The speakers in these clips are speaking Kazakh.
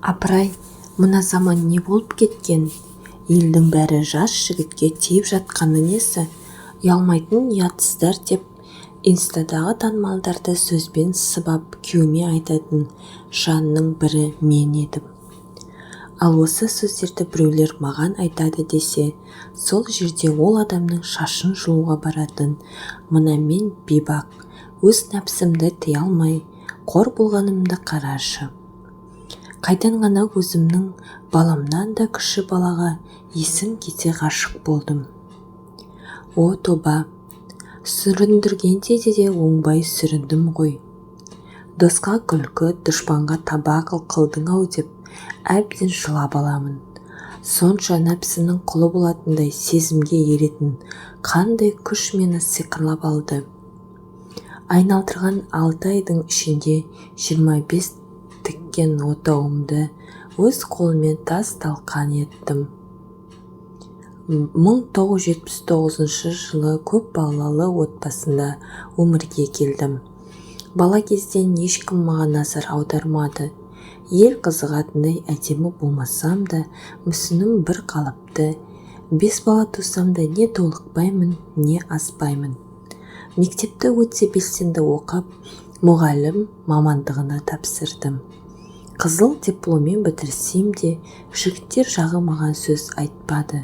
Апырай, мына заман не болып кеткен? Елдің бәрі жас жігітке тиіп жатқаны несі? Ұялмайтын ұятсыздар деп инстадағы танымалдарды сөзбен сыбап күйеуіме айтатын жанның бірі мен едім. Ал осы сөздерді біреулер маған айтады десе, сол жерде ол адамның шашын жұлуға баратын мына мен бейбақ, өз нәпсімді тыя алмай, қор болғанымды қарашы. Қайдан ғана өзімнің баламнан да кіші балаға есім кете ғашық болдым. О тоба, сүріндіргенде де оңбай сүріндім ғой. Досқа күлкі, дұшпанға таба қылдың-ау деп әбден жылап аламын. Сонша нәпсінің құлы болатындай сезімге еретін қандай күш мені сиқырлап алды. Айналдырған 6 айдың ішінде 25 тіккен отауымды өз қолыммен тас-талқан еттім. 1979 жылы көп балалы отбасында өмірге келдім. Бала кезден ешкім маған назар аудармады. Ел қызығатындай әдемі болмасам да, мүсінім бір қалыпты. 5 бала тусам да не толықпаймын, не азбаймын. Мектепті өте белсенді оқып, мұғалім мамандығына тапсырдым. Қызыл дипломмен бітірсем де, жігіттер жағы маған сөз айтпады.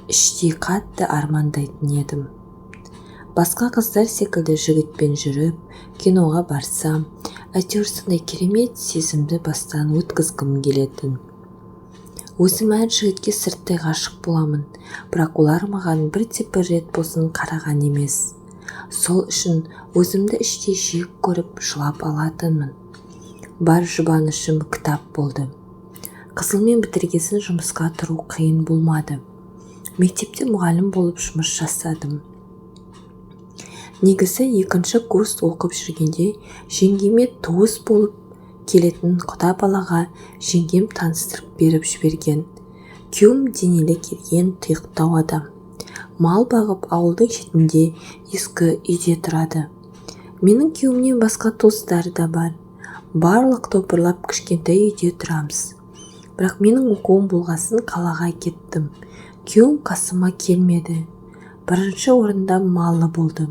Іштей қатты армандайтын едім. Басқа қыздар секілді жігітпен жүріп, киноға барсам, әйтеуір сондай керемет сезімді бастан өткізгім келетін. Өзім әр жігітке сырттай ғашық боламын, бірақ олар маған бірде-бір рет болсын қараған емес. Сол үшін өзімді іштей жек көріп жылап алатынмын. Бар жұбанышым кітап болды. Қызылмен бітіргесін жұмысқа тұру қиын болмады. Мектепте мұғалім болып жұмыс жасадым. Негізі 2-ші курс оқып жүргенде жеңгеме туыс болып келетін құда балаға жеңгем таныстырып беріп жіберген. Күйеуім денелі келген тұйықтау адам. Мал бағып ауылдың шетінде ескі үйде тұрады. Менің күйеуімнен басқа туыстары да бар. Барлық топырлап кішкентай үйде тұрамыз. Бірақ менің оқуым болғасын қалаға кеттім. Күйеуім қасыма келмеді. Бірінші орында малы болды.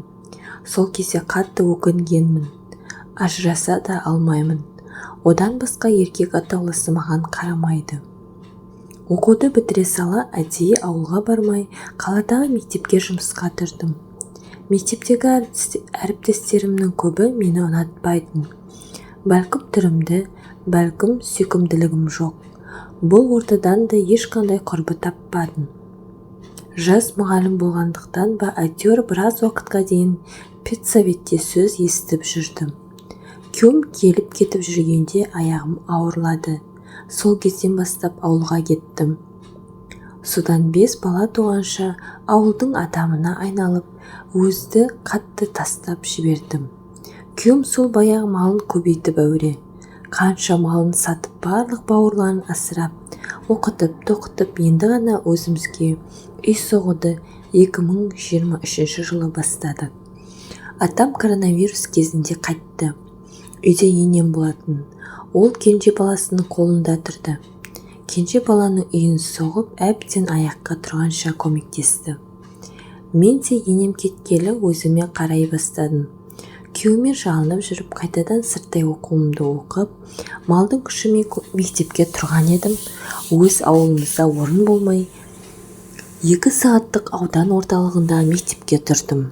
Сол кезде қатты өкінгенмін. Ажыраса да алмаймын. Одан басқа еркек атаулысы маған қарамайды. Оқуды бітіре сала әдейі ауылға бармай, қаладағы мектепке жұмысқа тұрдым. Мектептегі әріптестерімнің көбі мені ұнатпайтын. Бәлкім түрімді, бәлкім сүйкімділігім жоқ. Бұл ортадан да ешқандай құрбы таппадым. Жас мұғалім болғандықтан ба, әйтеуір біраз уақытқа дейін педсоветте сөз естіп жүрдім. Күйеуім келіп кетіп жүргенде аяғым ауырлады. Сол кезден бастап ауылға кеттім. Содан 5 бала туғанша ауылдың адамына айналып, өзді қатты тастап жібердім. Күйеуім сол баяғы малын көбейтіп әуре. Қанша малын сатып барлық бауырларын асырап, оқытып, тоқытып, енді ғана өзімізге үй соғуды 2023 жылы бастады. Атам коронавирус кезінде қайтты. Үйде енем болатын. Ол кенже баласының қолында тұрды. Кенже баланың үйін соғып, әбден аяққа тұрғанша көмектесті. Мен де енем кеткелі өзіме қарай бастадым. Күйеуіме жалынып жүріп, қайтадан сырттай оқуымды оқып, малдың күшімен мектепке тұрған едім. Өз ауылымызда орын болмай, 2 сағаттық аудан орталығында мектепке тұрдым.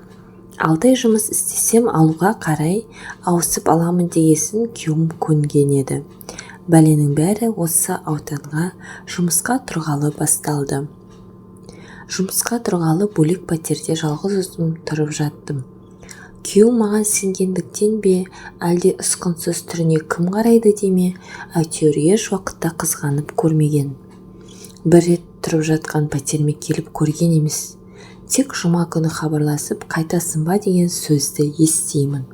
6 ай жұмыс істесем, алуға қарай ауысып аламын дегесін күйеуім көнген еді. Бәленің бәрі осы ауданға жұмысқа тұрғалы басталды. Жұмысқа тұрғалы бөлек пәтерде жалғыз өзім тұрып жаттым. Күйеуім маған сенгендіктен бе, әлде ұсқынсыз түріне кім қарайды деме, әйтеуір еш уақытта қызғанып көрмеген. Бір рет тұрып жатқан пәтеріме келіп көрген емес. Тек жұма күні хабарласып, қайтасың ба деген сөзді естимін.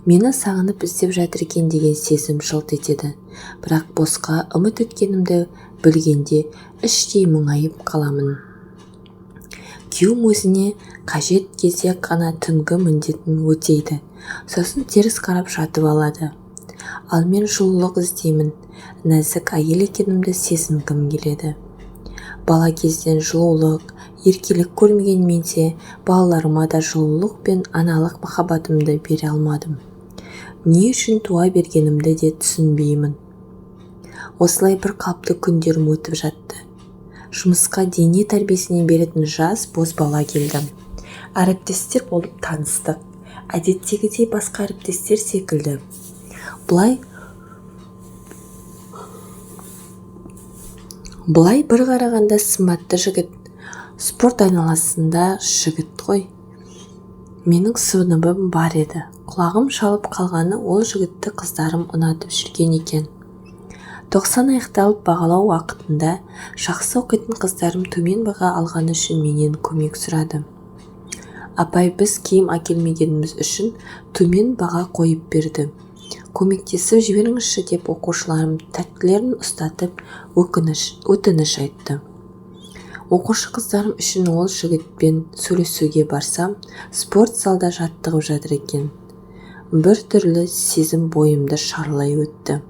Мені сағынып іздеп жатыр екен деген сезім жылт етеді. Бірақ босқа үміт еткенімді білгенде іштей мұңайып қаламын. Күйеуім өзіне қажет кезде ғана түнгі міндетін өтейді. Сосын теріс қарап жатып алады. Ал мен жылулық іздеймін, нәзік әйел екенімді сезінгім келеді. Бала кезден жылулық, еркелік көрмеген мен де балаларыма да жылулық пен аналық махаббатымды бере алмадым. Не үшін туа бергенімді де түсінбеймін. Осылай бір қалыпты күндерім өтіп жатты. Жұмысқа дене тәрбиесінен беретін жас бозбала келді. Әріптестер болып таныстық. Әдеттегідей басқа әріптестер секілді. Былай бір қарағанда сымбатты жігіт, спорт айналасында жігіт қой. Менің сыныбым бар еді. Құлағым шалып қалғаны ол жігітті қыздарым ұнатып жүрген екен. 90 аяқталып бағалау уақытында жақсы оқитын қыздарым төмен баға алғаны үшін менен көмек сұрады. Апай, біз киім әкелмегеніміз үшін төмен баға қойып берді. Көмектесіп жіберіңізші деп оқушыларым тәттілерін ұстатып өтініш айтты. Оқушы қыздарым үшін ол жігітпен сөйлесуге барсам, спорт залда жаттығып жатыр екен. Бір түрлі сезім бойымды шарлай өтті.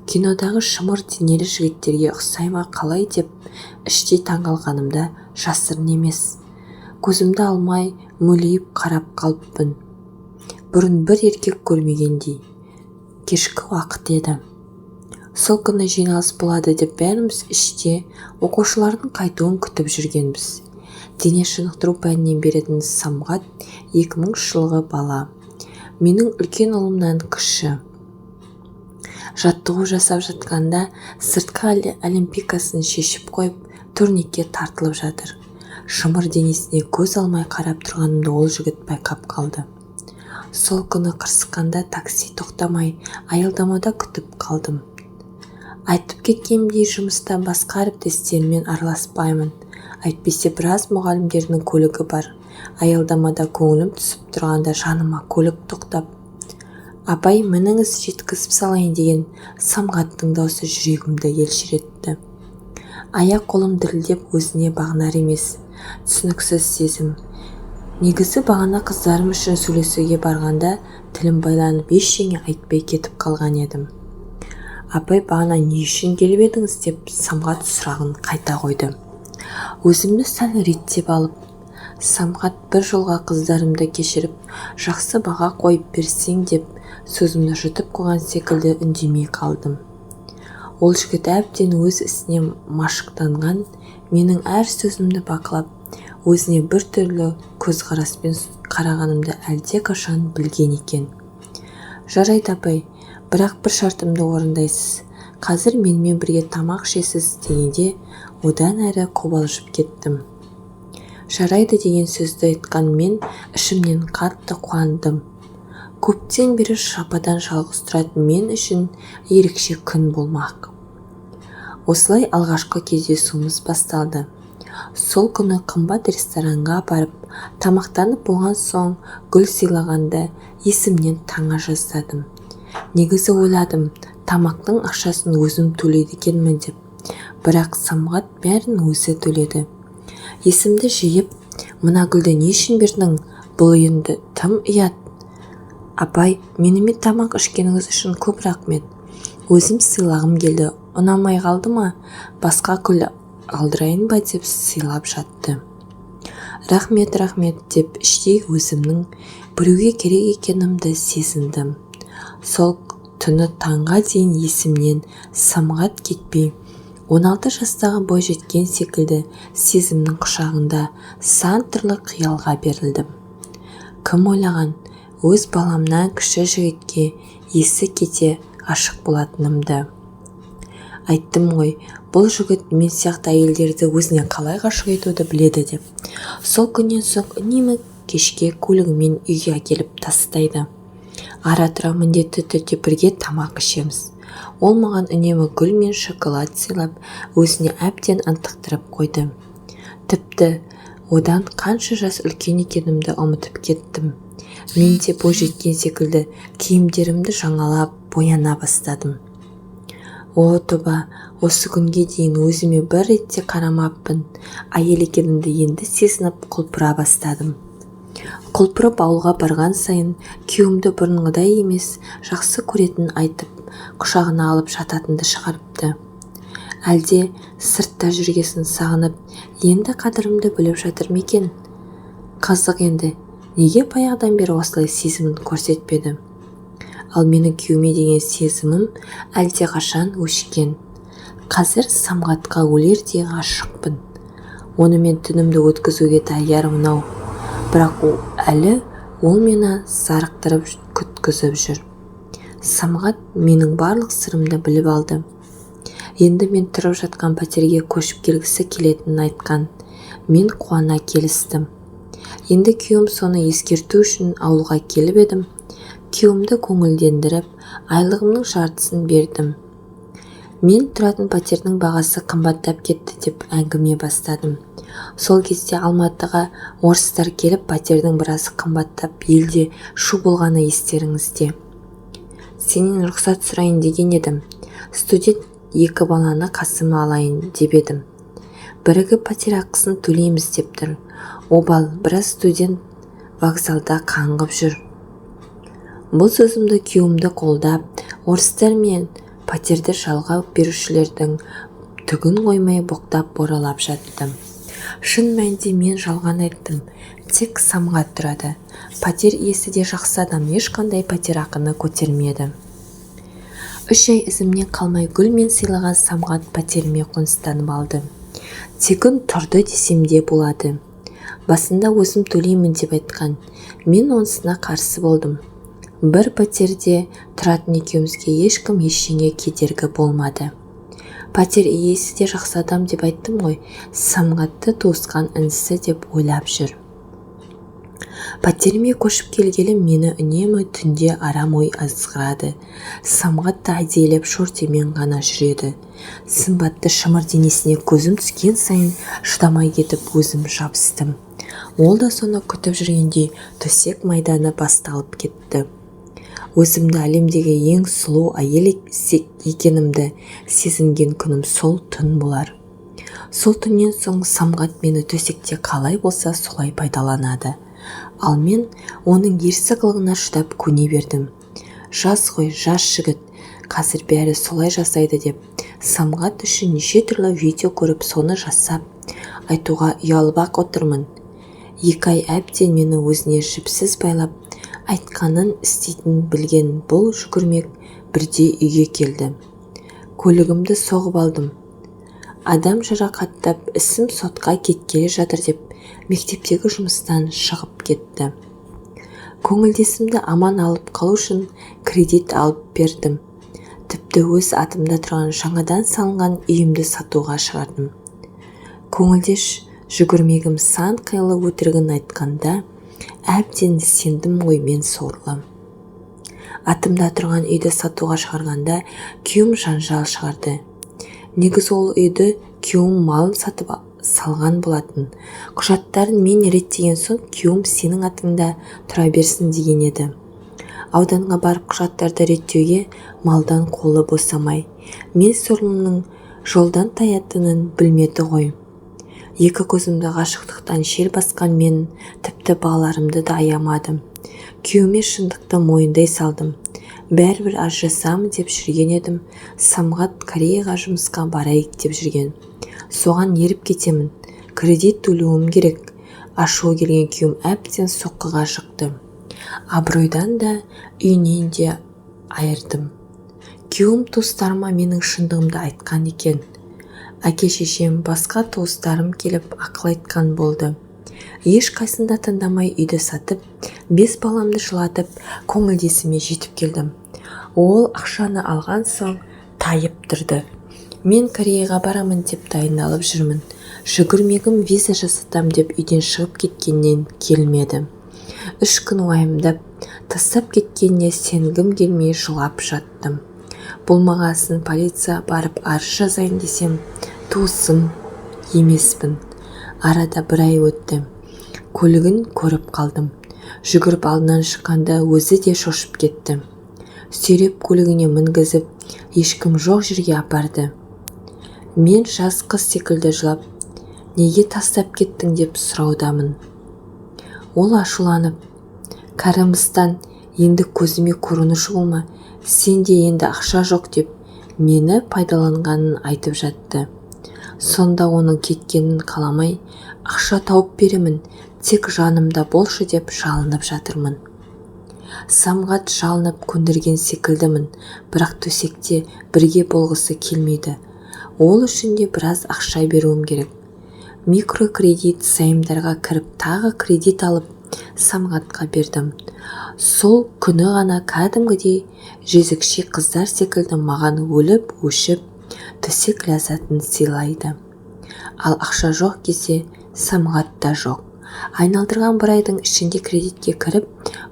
Кинодағы шымыр денелі жігіттерге ұқсай ма қалай деп іштей таңғалғанымда жасырын емес. Көзімді алмай мөлиіп қарап қалыппын. Бұрын бір еркек көрмегендей. Кешкі уақыт еді. Сол күні жиналыс болады деп бәріміз іште оқушылардың қайтуын күтіп жүргенбіз. Дене шынықтыру пәнінен беретін Самғат 2000 жылғы бала. Менің үлкен ұлымнан кіші. Жаттығу жасап жатқанда сыртқы олимпикасын шешіп қойып, турникке тартылып жатыр. Шымыр денесіне көз алмай қарап тұрғанымды ол жігіт байқап қалды. Сол күні қырсыққанда такси тоқтамай аялдамада күтіп қалдым. Айтып кеткенімдей жұмыста басқа әріптестеріммен араласпаймын. Әйтпесе біраз мұғалімдердің көлігі бар. Аялдамада көңілім түсіп тұрғанда жаныма көлік тоқтап, апай, мініңіз, жеткізіп салайын деген Самғаттың даусы жүрегімді елжіретті. Аяқ қолым дірілдеп өзіне бағынар емес. Түсініксіз сезім. Негізі бағана қыздарым үшін сөйлесуге барғанда тілім байланып ештеңе айтпай кетіп қалған едім. Апай, бағана не үшін келіп едіңіз деп Самғат сұрағын қайта қойды. Өзімді сәл реттеп алып, Самғат, бір жолға қыздарымды кешіріп, жақсы баға қойып берсең деп сөзімді жұтып қойған секілді үндемей қалдым. Ол жігіт әбден өз ісіне машықтанған, менің әр сөзімді бақылап, өзіне бір түрлі көзқараспен қарағанымды әлдеқашан білген екен. Жарайды апай, бірақ бір шартымды орындайсыз. Қазір менімен бірге тамақ ішесіз дегенде одан әрі қобалжып кеттім. Жарайды деген сөзді айтқан мен ішімнен қатты қуандым. Көптен бері жападан жалғыз тұратын мен үшін ерекше күн болмақ. Осылай алғашқы кездесуіміз басталды. Сол күні қымбат ресторанға апарып, тамақтанып болған соң гүл сыйлағанды есімнен таңа жаздадым. Негізі ойладым, тамақтың ақшасын өзім төлейді екенмін деп. Бірақ Самғат бәрін өзі төледі. Есімді жиып, мына гүлді не үшін бердің, бұл енді тым ұят. Апай, менімен тамақ ішкеніңіз үшін көп рақмет. Өзім сыйлағым келді, ұнамай қалды ма, басқа гүл алдырайын ба деп сыйлап жатты. Рахмет, рахмет деп іштей өзімнің біреуге керек екенімді сезіндім. Сол түні таңға дейін есімнен Самғат кетпей, 16 жастағы бойжеткен секілді сезімнің құшағында сан түрлі қиялға берілдім. Кім ойлаған, өз баламнан кіші жігітке есі кете ғашық болатынымды. Айттым ғой, бұл жігіт мен сияқты әйелдерді өзіне қалай ғашық етуді біледі деп. Сол күннен соң үнемі кешке көлігімен үйге әкеліп тастайды. Ара-тұра міндетті түрде бірге тамақ ішеміз. Ол маған үнемі гүл мен шоколад сыйлап, өзіне әбден ынтықтырып қойды. Тіпті одан қанша жас үлкен екенімді ұмытып кеттім. Мен де бойжеткен секілді киімдерімді жаңалап, бояна бастадым. О, тоба, осы күнге дейін өзіме бір ретте қарамаппын. Әйел екенімді енді сезініп құлпыра бастадым. Құлпырып ауылға барған сайын күйеуімді бұрынғыдай емес, жақсы көретінін айтып, құшағына алып жататынды шығарыпты. Әлде сыртта жүргесін сағынып, енді қадірімді біліп жатыр ма екен? Қызық енді, неге баяғыдан бері осылай сезімін көрсетпеді? Ал менің күйеуіме деген сезімім әлдеқашан өшкен. Қазір Самғатқа өлердей ғашықпын. Онымен түнімді өткізуге даяр мынау. Бірақ әлі ол мені зарықтырып күткізіп жүр. Самғат менің барлық сырымды біліп алды. Енді мен тұрып жатқан пәтерге көшіп келгісі келетінін айтқан. Мен қуана келістім. Енді күйеуім соны ескерту үшін ауылға келіп едім. Күйеуімді көңілдендіріп, айлығымның жартысын бердім. Мен тұратын пәтердің бағасы қымбаттап кетті деп әңгіме бастадым. Сол кезде Алматыға орыстар келіп, пәтердің біразы қымбаттап, елде шу болғаны естеріңізде. Сенен рұқсат сұрайын деген едім. Студент 2 баланы қасыма алайын деп едім. Бірігіп пәтер ақысын төлейміз деп тұр. Обал, біраз студент вокзалда қаңғып жүр. Бұл сөзімді күйеуімді қолдап, орыстар мен пәтерді жалға берушілердің түгін қоймай боқтап боралап жаттым. Шын мәнінде мен жалған айттым. Тек Самғат тұрады. Пәтер иесі де жақсы адам, ешқандай пәтер ақыны көтермеді. 3 ай ізімнен қалмай гүлмен сыйлаған Самғат пәтеріме қоныстанып алды. Тегін тұрды десем де болады. Басында өзім төлеймін деп айтқан. Мен онысына қарсы болдым. Бір пәтерде тұратын екеумізге ешкім ештеңе кедергі болмады. Пәтер иесі де жақсы адам деп айттым ғой, Самғатты туысқан інісі деп ойлап жүр. Пәтеріме көшіп келгелі мені үнемі түнде арам ой азғырады. Самғат та әдейілеп шортимен ғана жүреді. Сымбатты шымыр денесіне көзім түскен сайын шыдамай кетіп өзім жабыстым. Ол да соны күтіп жүргендей төсек майданы басталып кетті. Өзімді әлемдегі ең сұлу әйел екенімді сезінген күнім сол түн болар. Сол түннен соң Самғат мені төсекте қалай болса солай пайдаланады. Ал мен оның ерсі қылығына шыдап көне бердім. Жас қой, жас жігіт, қазір бәрі солай жасайды деп Самғат үшін неше түрлі видео көріп соны жасап айтуға ұялып-ақ отырмын. 2 ай әбден мені өзіне жіпсіз байлап, айтқанын істейтін білген бұл жүгірмек бірде үйге келді. Көлігімді соғып алдым. Адам жарақаттап, ісім сотқа кеткелі жатыр деп мектептегі жұмыстан шығып кетті. Көңілдесімді аман алып қалу үшін кредит алып бердім. Тіпті өз атымда тұрған жаңадан салынған үйімді сатуға шығардым. Көңілдес жүгірмегім сан қилы өтірігін айтқанда әбден сендім ғой мен сорлы. Атымда тұрған үйді сатуға шығарғанда күйеуім жанжал шығарды. Негізі ол үйді күйеуім малын сатып салған болатын. Құжаттарын мен реттеген соң күйеуім сенің атыңда тұра берсін деген еді. Ауданға барып құжаттарды реттеуге малдан қолы босамай, мен сорлының жолдан таятынын білмеді ғой. 2 көзімді ғашықтықтан шел басқан мен тіпті балаларымды да аямадым. Күйеуіме шындықты мойындай салдым. Бәрібір ажырасамын деп жүрген едім. Самғат Кореяға жұмысқа барайық деп жүрген. Соған еріп кетемін. Кредит төлеуім керек. Ашуы келген күйеуім әбден соққыға жықты. Абыройдан да, үйінен де айырдым. Күйеуім туыстарыма менің шындығымды айтқан екен. Әке-шешем, басқа туыстарым келіп ақыл айтқан болды. Ешқайсында тыңдамай үйді сатып, 5 баламды жылатып, көңілдесіме жетіп келдім. Ол ақшаны алған соң тайып тұрды. Мен Кореяға барамын деп дайындалып жүрмін. Жүгірмегім виза жасатам деп үйден шығып кеткеннен келмеді. 3 күн уайымдап, тастап кеткеніне сенгім келмей жылап жаттым. Болмағасын полиция барып арыз жазайын десем, туысым емеспін. Арада 1 ай өтті. Көлігін көріп қалдым. Жүгіріп алдынан шыққанда өзі де шошып кетті. Сүйреп көлігіне мінгізіп, ешкім жоқ жерге апарды. Мен жас қыз секілді жылап, неге тастап кеттің деп сұраудамын. Ол ашуланып, кәрімстан, енді көзіме көрінуші болма, сенде енді ақша жоқ деп мені пайдаланғанын айтып жатты. Сонда оның кеткенін қаламай, ақша тауып беремін, тек жанымда болшы деп жалынып жатырмын. Самғат жалынып көндірген секілдімін, бірақ төсекте бірге болғысы келмейді. Ол үшін де біраз ақша беруім керек. Микрокредит займдарға кіріп тағы кредит алып Самғатқа бердім. Сол күні ғана кәдімгідей жезөкше қыздар секілді маған өліп-өшіп төсек ләззатын сыйлайды. Ал ақша жоқ кезде Самғат та жоқ. Айналдырған бір айдың ішінде кредитке кіріп,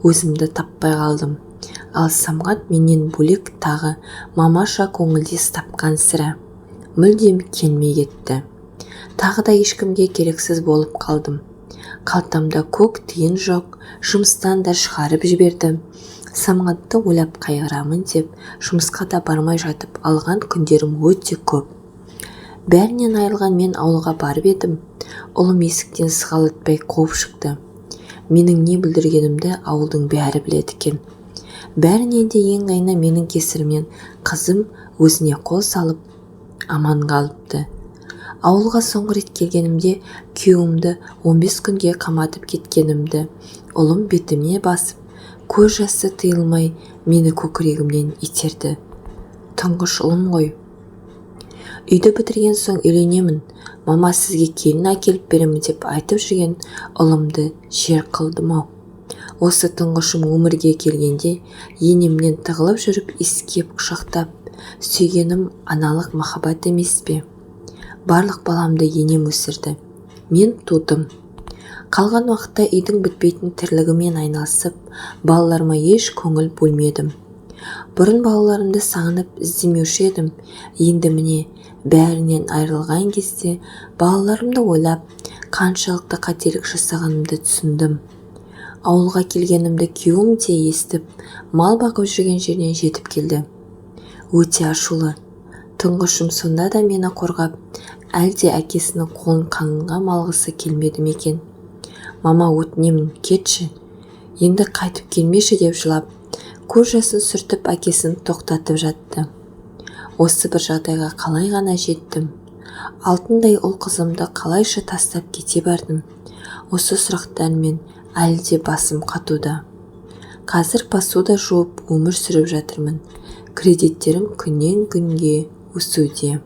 өзімді таппай қалдым. Ал Самғат менен бөлек тағы мамаша көңілдес тапқан сірә. Мүлдем келмей кетті. Тағы да ешкімге керексіз болып қалдым. Қалтамда көк тиын жоқ, жұмыстан да шығарып жіберді. Самғатты ойлап қайғырамын деп, жұмысқа да бармай жатып алған күндерім өте көп. Бәрінен айырылған мен ауылға барып едім, ұлым есіктен сығалатпай қуып шықты. Менің не бүлдіргенімді ауылдың бәрі біледі екен. Бәрінен де ең қиыны менің кесірімнен қызым өзіне қол салып аман қалыпты. Ауылға соңғы рет келгенімде күйеуімді 15 күнге қаматып кеткенімді ұлым бетіме басып, көз жасы тыйылмай мені көкірегімнен итерді. Тұңғыш ұлым ғой. Үйді бітірген соң үйленемін, мама сізге келін әкеліп беремін деп айтып жүрген ұлымды жер қылдым-ау. Осы тұңғышым өмірге келгенде енемнен тығылып жүріп иіскеп құшақтап сүйгенім аналық махаббат емес пе? Барлық баламды енем өсірді. Мен тудым. Қалған уақытта үйдің бітпейтін тірлігімен айналысып, балаларыма еш көңіл бөлмедім. Бұрын балаларымды сағынып іздемеуші едім. Енді міне бәрінен айырылған кезде балаларымды ойлап, қаншалықты қателік жасағанымды түсіндім. Ауылға келгенімді күйеуім де естіп, мал бағып жүрген жерінен жетіп келді. Өте ашулы. Тұңғышым сонда да мені қорғап, әлде әкесінің қолын қанға малғысы келмеді ме екен? Мама, өтінемін, кетші. Енді қайтып келмеші деп жылап, көз жасын сүртіп әкесін тоқтатып жатты. Осы бір жағдайға қалай ғана жеттім? Алтындай ұл қызымды қалайша тастап кете бардым? Осы сұрақтармен әлі де басым қатуда. Қазір посуда жуып өмір сүріп жатырмын. Кредиттерім күннен күнге өсуде.